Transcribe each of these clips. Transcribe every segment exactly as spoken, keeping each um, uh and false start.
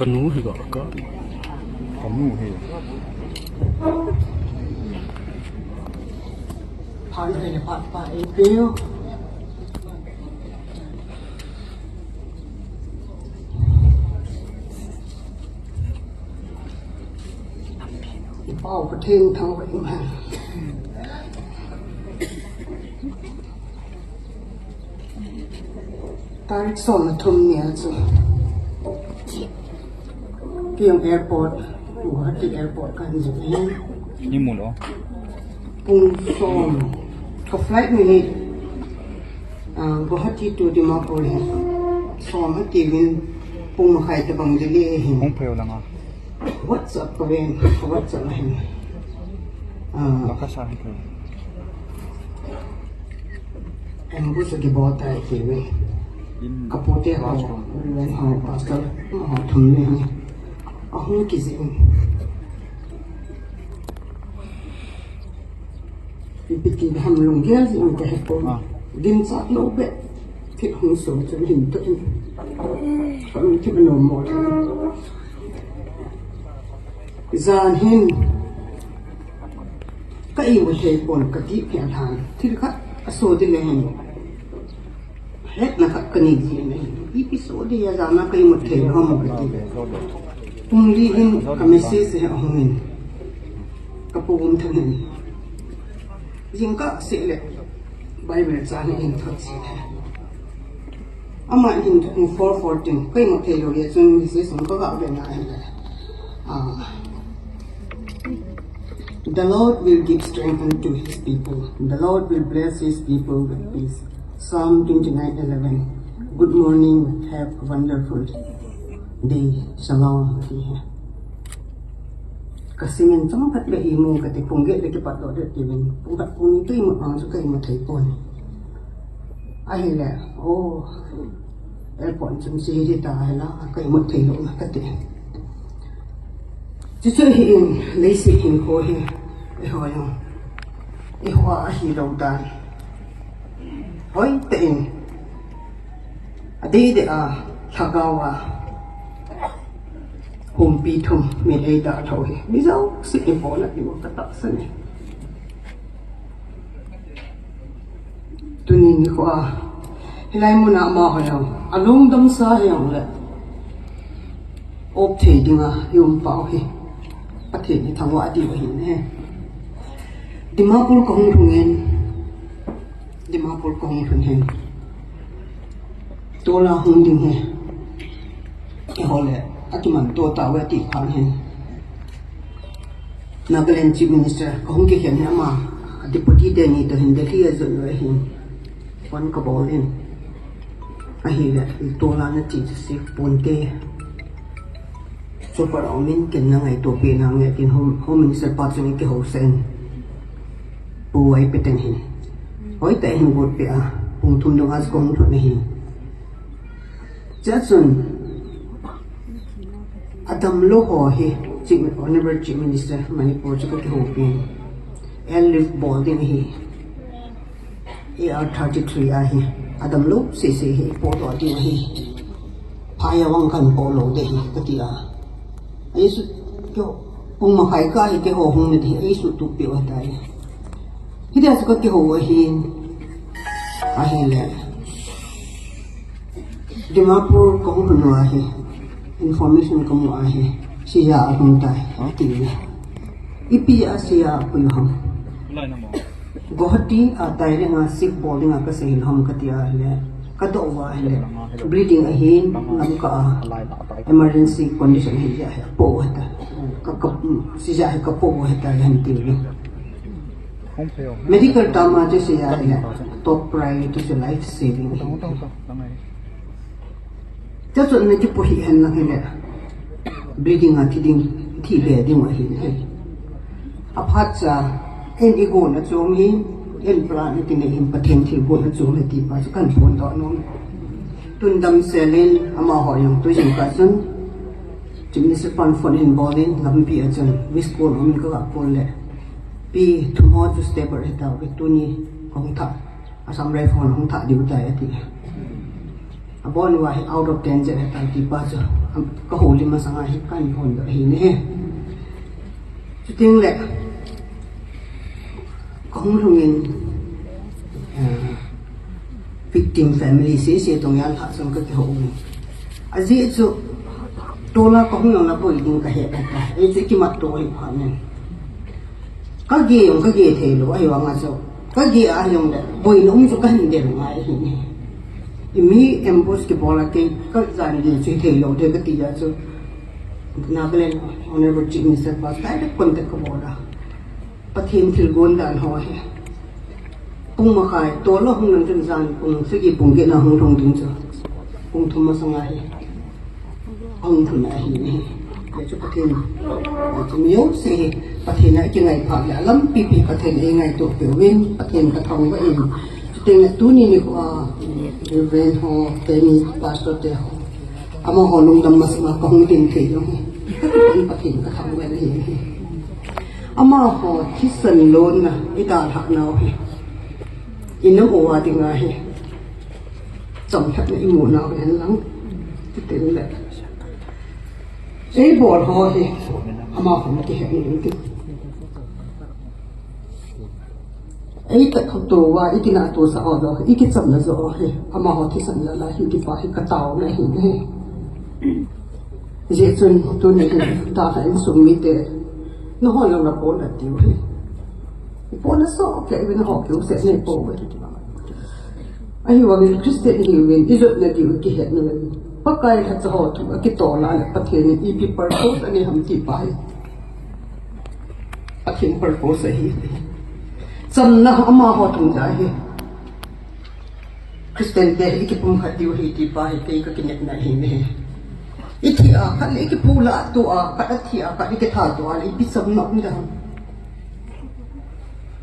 Kanu hi ga ka. Kanu hi. Phan ai le pa pa e peo. Pau Pathen thangvah in hen. Tarik som le thum nia chu Piyang Airport, Guwahati Airport kahin jot ahi. Ni mu lo. Pung som, ka flight ni hi, ah, Guwahati to Dimapur hi som hati vin pung makhai tabang Delhi ahi. Hung phei lang a. WhatsApp ka ven, WhatsApp ahin. Ah. Bakasa hi ko. Ambush kibol tai ti ve. Ka pu te ho, Reverend ho, Pastor ho thum ni ho. Ahung kijih in. Ipi ti ham lunggel jing ka he pon. Ah. Ginchat lou beh. Thil hung so chun hin to in. Ka lungthim anom mo. Jan hin. Ka imu thei pon kati pia than. Thil khat aso ding le hin. Hetna khat kanei ji ahi. Ipi so ding a jan a ka imu thei lou ham kati. Pung li hin ka message hi ahung in. Ka pu Umthangen. Jingkah seh le Bible chang hi hin thot ji. Ama hin thot in four fourteen. Ka imu thei lou le chun message sung ka ga ve na hi le. Ah. The Lord will give strength unto his people. The Lord will bless his people with peace. Psalm twenty-nine eleven. Good morning. Have a wonderful day. Shalom. Ti hi. Ka singin chomkhat le imu kati pung get le kipat doh ding ti vin. Pung khat pung ni tu imu ang chu ka imu thei pon. Ahile, oh, airport chun si hi ta hi la, ka imu thei lou na kati. Chuchu hi in, leiset hinkho hi, eiho jong, eiho a ahi lou dan. Hoi te in, adei dei a, lhagao a, humpi thum, mi eida lou hi, mi jouse i bol a, i bol ka tahsan e. Tuni nikho a, hilai mun a amaho jong, alungdam sa jong le, op thei ding a, i um pau hi, Pathen hi thangvah diu ahi ne. Dimapur ka hung lhung in, Dimapur ka hung lhun hin. Tol a hung ding hi. Eiho le, akiman to tauve ti phat hin. Nagaland Chief Minister, ka hung kikhen hi ama, Deputy te ni to hin Delhi a jot u ahin. Phone ka bol in. Ahile, tol a na ti chu si ponte. Chopper a um in ken na ngaito pi na nge tin Home, Home Minister pa chun i kihou sah in. Pu Wai Pateng hin. Hoi ta hin got pi a. Pung thum dung a chu ka hung lhun ahi. Chuchun. Adamlou ho hi. Chief, Honorable Chief Minister Manipur chu ka kihou pi. Airlift bol ding ahi. A R thirty-three ahi, adamlou sese hi, podoh ding ahi. Phai a vang kan polou ding ahi, kati a. Ahi su, keiho, pung makhai kah hi keiho hung na ding ahi, ahi su tu peh u ahitai. Hitia chu ka kihou ahin, ahile. Dimapur ka hung lhun u ahi, information ka mu ahi, Shia ahung tai, ati le. Ipi a Shia apui u ham. Guwahati a tai le nga Sikh bol ding a ka sei lhon kati a le. Ka doh uva le. Bleeding ahin, lamkah a. Emergency condition ahi jeh a hi apo u ahitai. Ka, ka, Shia hi ka po u ahitai le han ti le. Medical term a chu Shia hi le. Top priority chu life saving ahi. Chuchun na kipo hih hen lang hile. Bleeding a thi ding, thi be ding ahi. Aphat cha, en i gonna chom hi, en plan i kinei hin Pathen thilgon a chom hi ti pa chu kan phondoh nom. Tun damsel in, amaho jong tu jingkah chun, Chief Minister pan phone in bol in, lampi a chun, miss call um in ka ga call le. Pi, thum ho chu stable hi tauve, tuni, kong tha, Assam Rifle hung tha diu tai ati. Abon uva hi out of ten jeh ahitai tipa chu, am, ka houlim masanga hi kahin hon doh ahi ne. Chuteng le, kahung lhungin, eh, victim family sese tong jan lhah chun kakihou uvin. Ajeh chu, tola kahung jong le boi ding kahet ahitai. Hichu kimat to ahi phat in. Kage jong kage thei lou, ahivanga chu. Kage a jong le, boina um chu kahin del ngai ahi ne. Imi ambush kibol a kei, kajan ge chu thei lou, thei kati a chu. Nagaland Honorable Chief Minister pa, direct contact kabol a. Pathen thilgon dan ho hi. Pung makhai, tola hung lang chun jan, pung sagi pung get na hung thong ding chu. Pung thum masanga hi. Ahung thum ahi ne. Hichu Pathen. Hichu mi jouse hi. Pathen a kingai pha le. Lampi pi Pathen eingaito peuvin. Pathen kathangvah in. Chuteng le tuni nikho a, Reverend ho, teni, Pastor te ho. Amaho lungdam masanga kahung din thei jong hi. Pathen kathangvah in ahi. Amaho thisan lonna, idalhah nau hi. Inam uva dinga hi. Chomlhatna imu nau hen lang. Chuteng le. Eibol ho hi. Amaho na kihe ni ti. Ei ta kha to va, i kina to sa o do, i ki cham na zo o he, ama ho thisan la la hi ki pa hi ka tao na hi ne. Jeh chun tuni hi ta kha insung mite, na ho jong na pon na tiu hi. I pon na so ke vin ho ke u se ne po ve. Ahivangin Christian hiuvin, i jotna diu kihet uvin. Pakai lhacha ho thu, akitol a le Pathen in ipi purpose anei ham ti pa hi. Pathen purpose ahi. Chamna amaho thum ja hi. Christian te hi kipumkhat diu hi ti pa hi kei ka kinepna hi ne. I thi a khat le i kiphula to a khat, a thi a khat i kitha to a le ipi chamna um da ham.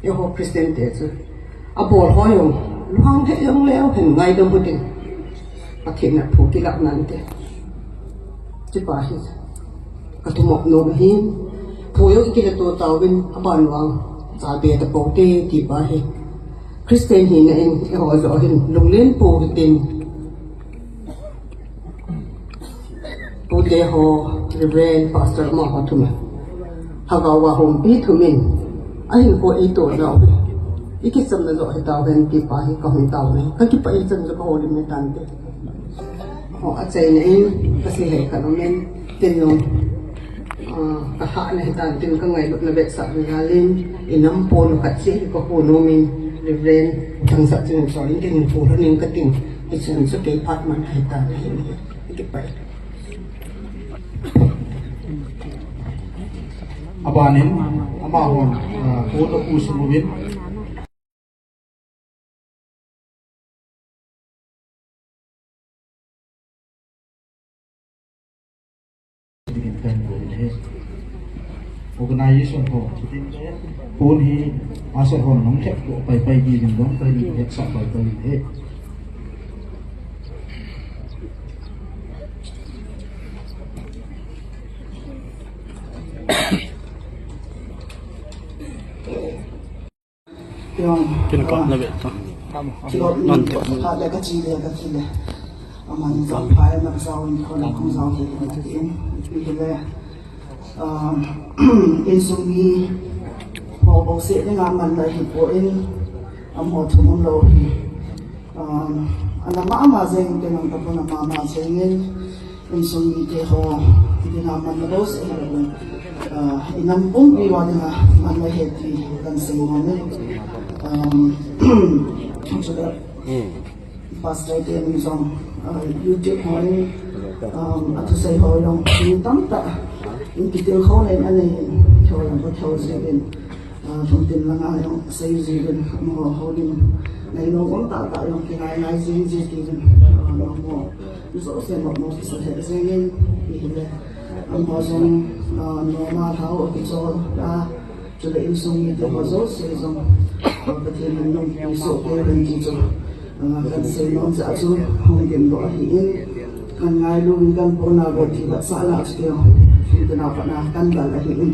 Eiho Christian te chu. Abol ho jong, luang he jong leu hen ngaidam u tin. Pathen a phu kilah nante. Chupa hi. Ka thumop nom hin. Phu jong i kile to tauvin, aban vang. Cha be ta pou te, ti pa hi. Christian hina in, eiho jo hin, lunglen pou hitin. Pute ho, Reverend, Pastor amaho thum. Lhagao a humpi thum in. Ahin ko eito nau. I kichamna jo hi tao hen ti pa hi ka hung tao ne. Ka kipah in chan jo ka holim ne tante. Ho, achaina in, ka sei hei ka nom in. Tin jong, ah, ka hahna hi tan tin ka ngailutna vetsahna jal in. I nam pon khat sei ka ko nom in. Reverend, thangsa chin so in tin pu lo ning ka tin. I chan so kei phat man hi tan hi. Aban in, amahon, ah, pu to pu sung uvin. Organization ho, pon hi, asal hon nong thep ko pai pai di ding dong pai di, hek sa pai pai di. Kin ka na ve ta. Non te. Ka le ka chi le ka chi le. Aman jong phai na jao in ko na kong jao ke na ke in. Pi le. Um, insung mi ho bo se ni nga man na hi po in. Am ho thum lo hi. Um, ana ma ma jeng ke nang ta po na ma ma jeng in. Insung mite ho, iti na man na bo se, ah, i nam pumpi uva dinga man na he ti kan sei nom e. Um, chuta Pastor te min jong, ah, YouTube ho in, um, athusei ho jong, min tamtah, in kitilkhouna in anei in, thil jong ka thil jing in, ah, thum tin langa jong sei jing in, amaho, holim, ngai nom um tah tah jong kingai ngai jing jing ti in, ah, amaho. Jouse mong mong kisa he jeng in, i hile. Amaho jong, ah, noma thao kichol a, chule insung mite ho jouse jong, ah, Pathen in nung pi soh kei uvin ti chu, ah, kan sei nom jeh a chu, hung gim doh ahi in, kan ngailu in kan pona bou ti vetsahna chu kei, tin a pat na kan bal ahi in.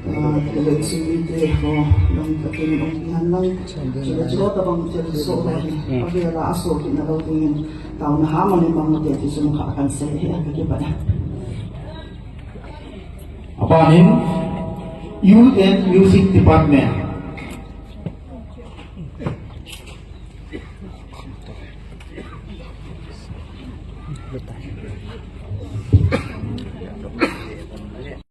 Election te ho, lang takin um pihan lang. Chule chu tabang te so lo hi. Avela aso kit na lo dingin. Taona ha mani mang te ti sum kha kan sei hi, ka kipah e. Abanin, Youth and Music Department.